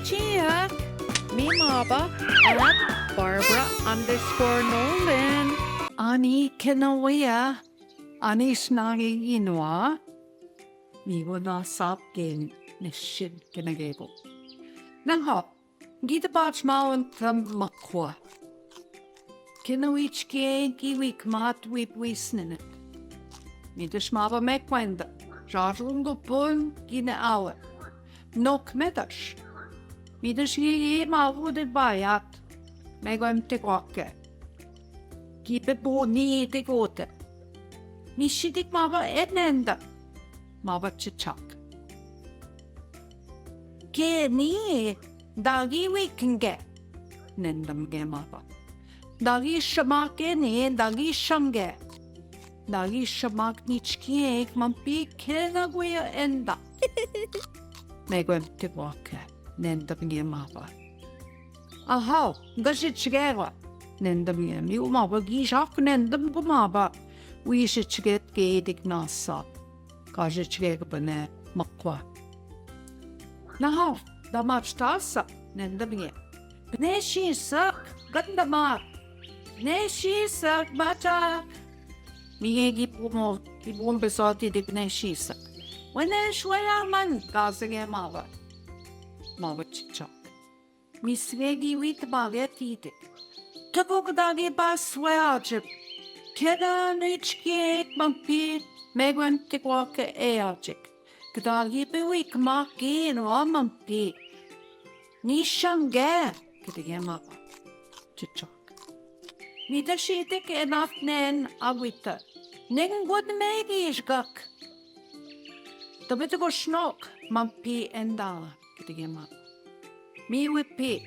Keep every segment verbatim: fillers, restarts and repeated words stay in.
Check! Mi mapa at Barbara underscore Nolan. Ani kena wia, ani snaigi inua. Mi wina sap ken neshin kena gebo. Naha, gita bach mawan tam makwa. Kena wich ke ki wik mat wip wisnene. Midash mapa mekwenda. Rarungu pun gine awe. Nok medash. Midash gi ma gu de bayat. Meguen te kwake. Ki pe bu ni te kote. Mishidik mapa enenda. Mapa chichak. Ke ni dagi wiknge. Nendamnge mapa. Dagi shamak ke ni dagi shange. Dagi shamak ni chkiek mampi kena guya enda. Meguen te kwake. Nendamnge mapa. Ahau, gashi chkega. Nendamnge mi mapa gi shak nendamngu mapa. Wishi chket ke idik nasa. Gashi chkega bane makwa. Naha, damach tasa, nendamnge. Bine shisak, gandamar. Bine shisak, bachak. Mige gi pumo, gi pum besati de bine shisak. Wene shwela man, gasinge mapa. Mapa chichak. Misige gi wit male tide. Tebuk dagi baswe ajib. Keda nich ki mampi meguen te kwake e ajik. Keda gi be wik ma ki no mampi. Nishange. Keda gi mapa. Chichak. Mida shidik enaf nen awita. Nen gud me gi shgak. Tabete go shnok mampi enda. Keda gi mapa. Mi wipi.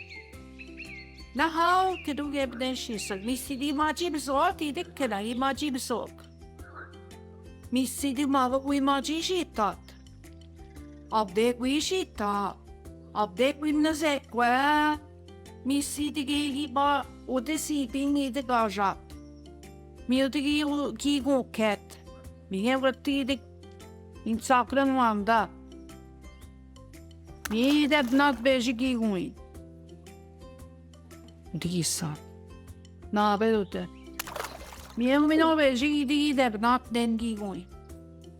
Nahau, kedunge bine shisak. Misidi maji besok, idik kena i maji besok. Misidi maba wi maji shitat. Abde wi shita. Abde wi nazekwe. Misidi gi ba ude sibin ide gajat. Mi ude gi u-, gi guket. Mi nge wati idik insakran wanda. Mi debnat beji gi guin. Disa. Na be dute. Mi e mi no beji gi debnat nen gi guin.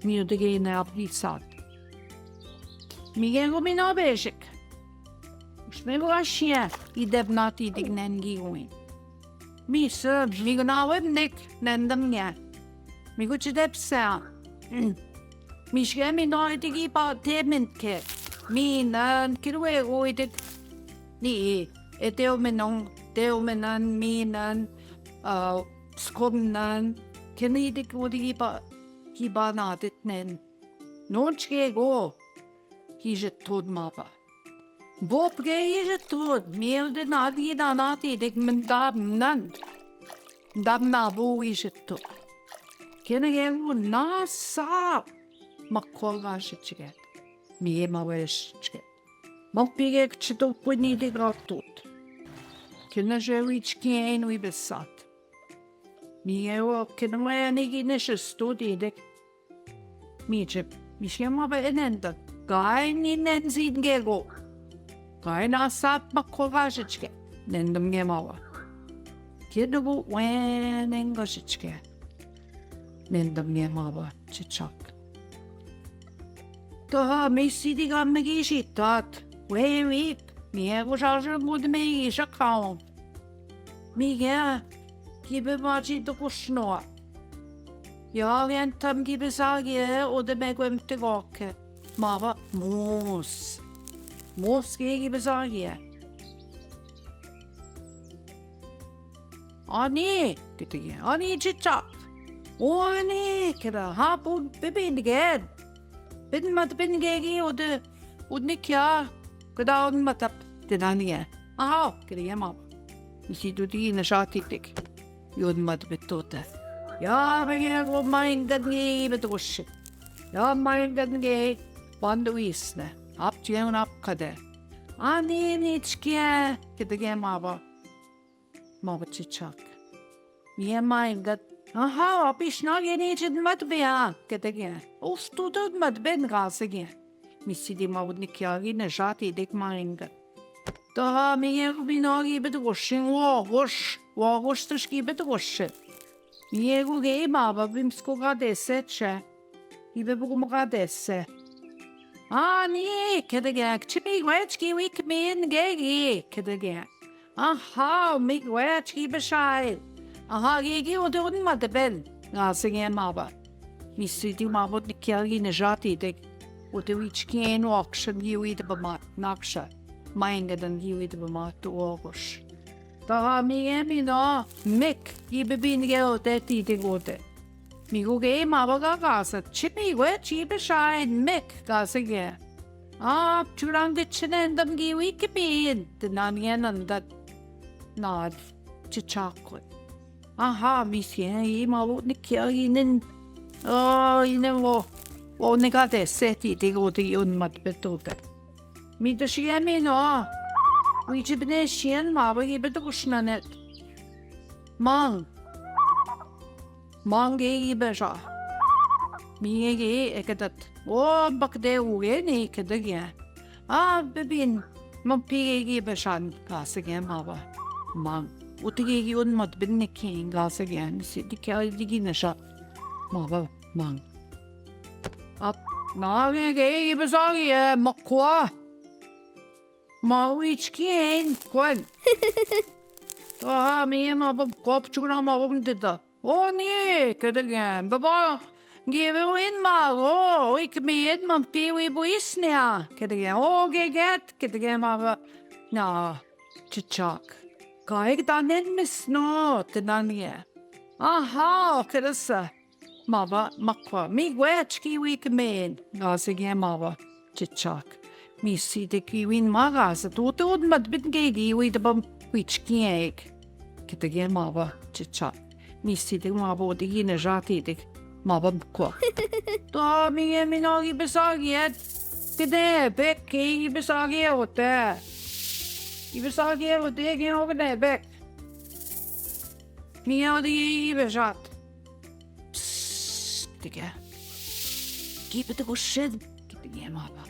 Mi ude gi ne abdisat. Mi ge gu mi no bejik. Ush me bu ashia i debnat idik nen gi guin. Mi sö, mi gu na webnik, nendem nge. Mi gu chidep sea. Mi shge mi no idik i ba temen ke. Mi nan, kiru e gu idik. Ni, e teo me non, teo me nan, mi nan, a, skom nan. Ke ni idik u di i ba, i ba na det nen. Non chke go. Hije tod maba. Bob ge hije tod, mi ude na di na na ti dek mendab nan. Dab na bu hije tod. Kene ge u na sa. Ma kolga shi chke. Mi e ma wesh chke. Ma pige chto puni de gratot. Kene je wi chke en wi besat. Mi e o kene ma ni gi ne shi studi dek. Mi chep, mi shke ma be enenda. Gai ni nen zin ge go. Gai na sat ma ko ga shi chke. Nendem nge ma wa. Kene bu wen en ga shi chke. Nendem nge ma wa. Chichak. Taha mi sidi ga me gi shi tat. We wip. Mi e go sha sha mud me gi sha kaon. Mi ge, ki be maji de kushnoa. Ya, len tam ki be sa ge, o de me gwe mte goke. Ma ba, mus. Mus ge ki be sa ge. Ani, kete ge. Ani chicha. O ani, kete ha bu be bin ge. Bin mat bin ge gi, o de, o de ne kia. Keda o de matap, de nani ge. Aha, kete ge ma. Isi du di na shati dik. Yod mat betote. Ya, bege, go main gad nge, betoshi. Ya, main gad nge, bandu isne. Ap tien ap kade. Ani, ni chke, kete ge ma ba. Ma ba chichak. Mi e main gad. Aha, ap ishna ge ni chid mat bea, kete ge. Uf, tu dud mat ben gase ge. Mi sidi ma wud ni kia gi na shati dik main gad. Taha, mi ngiiru, mi ngiiru, gibe togoshin, waugosh, waugosh tüshi, gibe togoshin. Mi ngiiru, gei maba, bimsko ka desechea. Gibe bugumu ka dese. Aa, nii, kedege, chi miiguetchi, giwe kemiin, gei, gei, kedege. Aha, miiguetchi, gibe shaain. Aha, gei, gei, ote unmatben, gase gee maba. Misi tii maba, ote kia gii nüsha tiidik. Ote wichikii en okshen giiwe idabamat, naksha. Maingeden giiwe idabamat, waugosh. Taha mi gee mi no, mek, gibe bin gee ote tiidik ote. Mi gugei maba ka gase, chi miiguetchi, gibe shaain, mek, gase gee. Aa, pchuran de chi nendem giiwe kemiin, tinain gee nendem. Naad, chi chakwe. Aha, misi gee, i maba, ote kia gii nen. Aa, inen wo. Wo ne ka dese tiidik ote, i unmatbe tote. Mi tüshi gee mi no. Wichi bine shin maba, gibe togoshin nanet. Mang. Mang gee, gibe sha. Mi gee, gee ekedat. O, bak de ugeni, kedege. Aa, bebin. Mang pi gee, gibe shan, gase gee maba. Mang. Ote gee, gii unmatben ne kin, gase gee. Misi tii kia digi nüsha. Maba, mang. Ap, na gee, gee, gibe sha gee, makua. Ma wichikii en, kuan. Taha mi gee maba, kop chukuna maba, ndida. O nii, kedege, baba, gibe win ma, o, wikmii en, ma pi wi buisnia, kedege, o, geget, kedege maba. Na, chichak. Kaik danen mis no, tinain gee. Aha, kedese. Maba, makua, miiguetchi, giwe kemiin, gase gee maba, chichak. Misi tii giwin ma gase, ote unmatben gee, giwe idabam, wichikii eik. Kedege maba, chichak. Misi tii maba, ote gii nüsha tiidik, maba, makua. Taha mi gee mi no, gibe sha gee, gene bek, gibe sha gee ote. Gibe sha gee ote, gene bek. Mi gee ote, gibe shat. Psst, kedege. Gibe togoshin, kedege maba.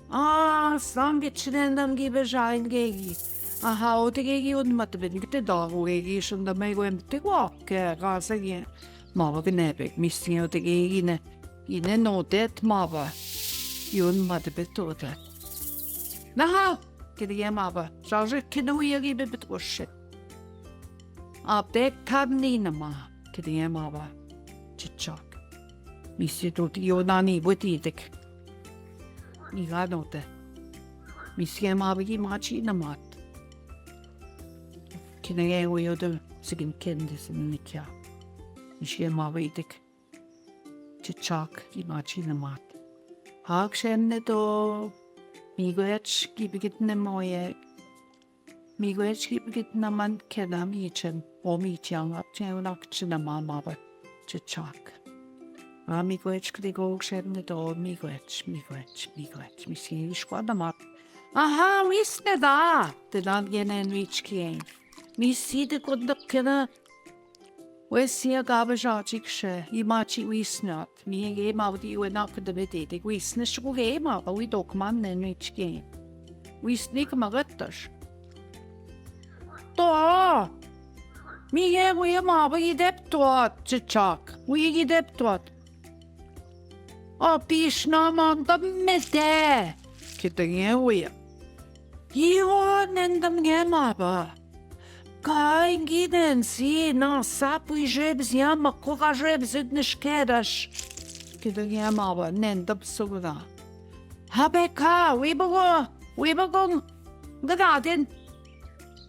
Aa, sanki chi nendem gibe shin gee. Aha, ote gee, gii unmatben, gii te dagu gee, gii shindamei guen te guake, gase gee. Maba gene bek, misi ote gee, gii ne, gii ne nodet maba. Gii unmatbe tote. Naha, kedege maba. Sha shi kene uia gibe togoshin. Abdek kadnina ma, kedege maba. Chichak. Misi tii ote gii nani betiidik. Ni gano te. Misi gee maba gii machi namat. Kene gee uia ote sigin kendisi nikia. Misi gee maba idik. Chichak, gii machi namat. Hak shen ne to. Miiguetchi, gibe gitna moye. Miiguetchi, gibe gitna man keda michen. O michen, hak shen unak china mama ba. Chichak. A miiguetchi, kedi go shen ne to, miiguetchi, miiguetchi, miiguetchi. Misi gee ishkua namat. Aha, wisne da. Te dan genen wichikii en. Misi tii kondak kena. Wes sia gaba shachik she, i machi wisnat, mi gee maba tii wena kede beti wisne shuku gee maba wi dokman nen wichikii. Wisnik magatash. Toa! Mi gee wi maba i dep toat, chichak, wi i dep toat. Apish na manda mete. Kede gee uia. Gio nendam gee maba. Kain ginen si na sap wi žebzia ma koga žebzit neškeraš. Kede gee maba nendam sugura. Habeka, wi bogo, wi bogo. Ganaden.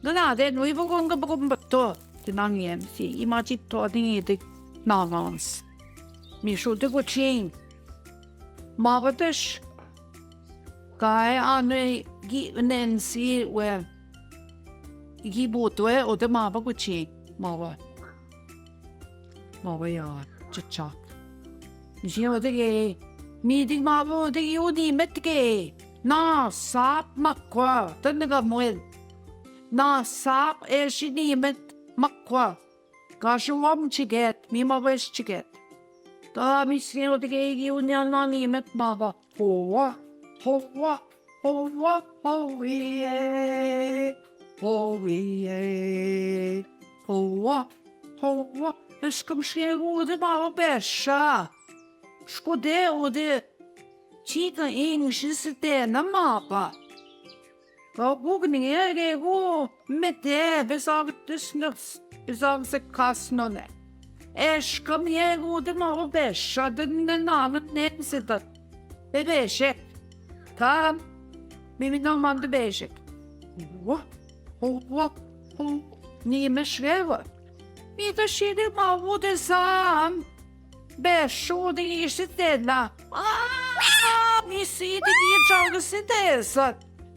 Ganaden, wi bogo, ganaden. Te nangem si imačito dingidik nangans. Mišude gučin. Maba teš. Kae anui gi nensi we. Gi butue ode maba gučin. Maba. Maba ya, čačak. Žin ode ge. Midik maba ode gi unimet ge. Na sap makua. Tende ga muen. Na sap eši nimet makua. Gaši wam čiget, mi maba eši čiget. Da mi sino de ge gi unia na nimet maba. Hoa, hoa. Howa, howie, howie, howa, howa. Eşküm, škoi ode mawo beša. Škoi ode, ode. Čika inšise tena mapa. Ga gugnin ege gu mete, bezagdis nüks, bezagdis kasnone. Eşküm, ege ode mawo beša, dünne nane nemseta. Be beše. Tam, mi, mi no mande beše. Ho, ho, ho, ho. Nimeş geva. Mi de šidi mawo de zam. Be šodi išitena. Aa, mi sidi čalgisi desa.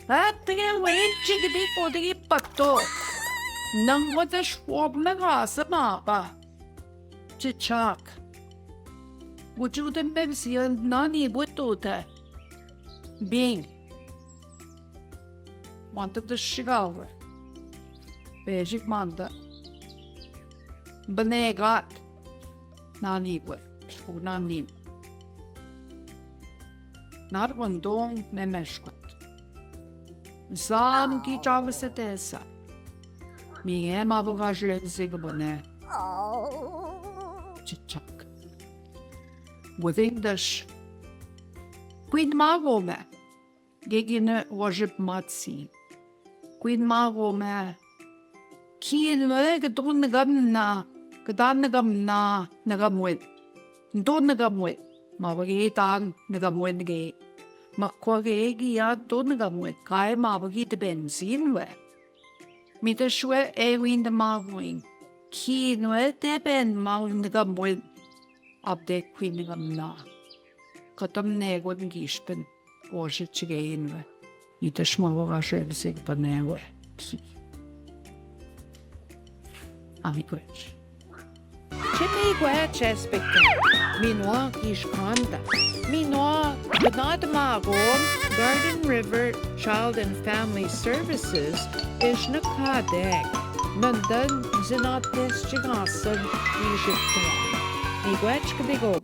Atre wenči de bi kodi pato. Nangode švobme gasa mapa. Čičak. Vučude me vzion nani butute. Bin. Manda dışarı. Bežik manda. Bine gat. Nani bu? Bu nani? Nargun don ne meškut. Zam ki čalgisi desa. Mi ema bu gažel zigi bine. Čičak. Vudin deš. Kuin magome. Gegine ožib matsin. Kuin magome. Kino e, gdon nügamna, gdan nügamna, nügamuin. Don nügamuin. Mavagi dan nügamuin ge. Makua ge gia don nügamuin. Kae mavagi de benzin we. Mi de šue ewin de maguin. Kino e de ben maguin nügamuin. Abde kuin nügamna. Katam negon gishpin. Ože čigin we. Ite šmavo gašel sik pa newe. Ami kueš. Čimi kueš aspekte. Minoa iškanda. Minoa gnad magon Garden River Child and Family Services išna kadek. Nandon zinates čigasen išikta. Mi kueš kdigo.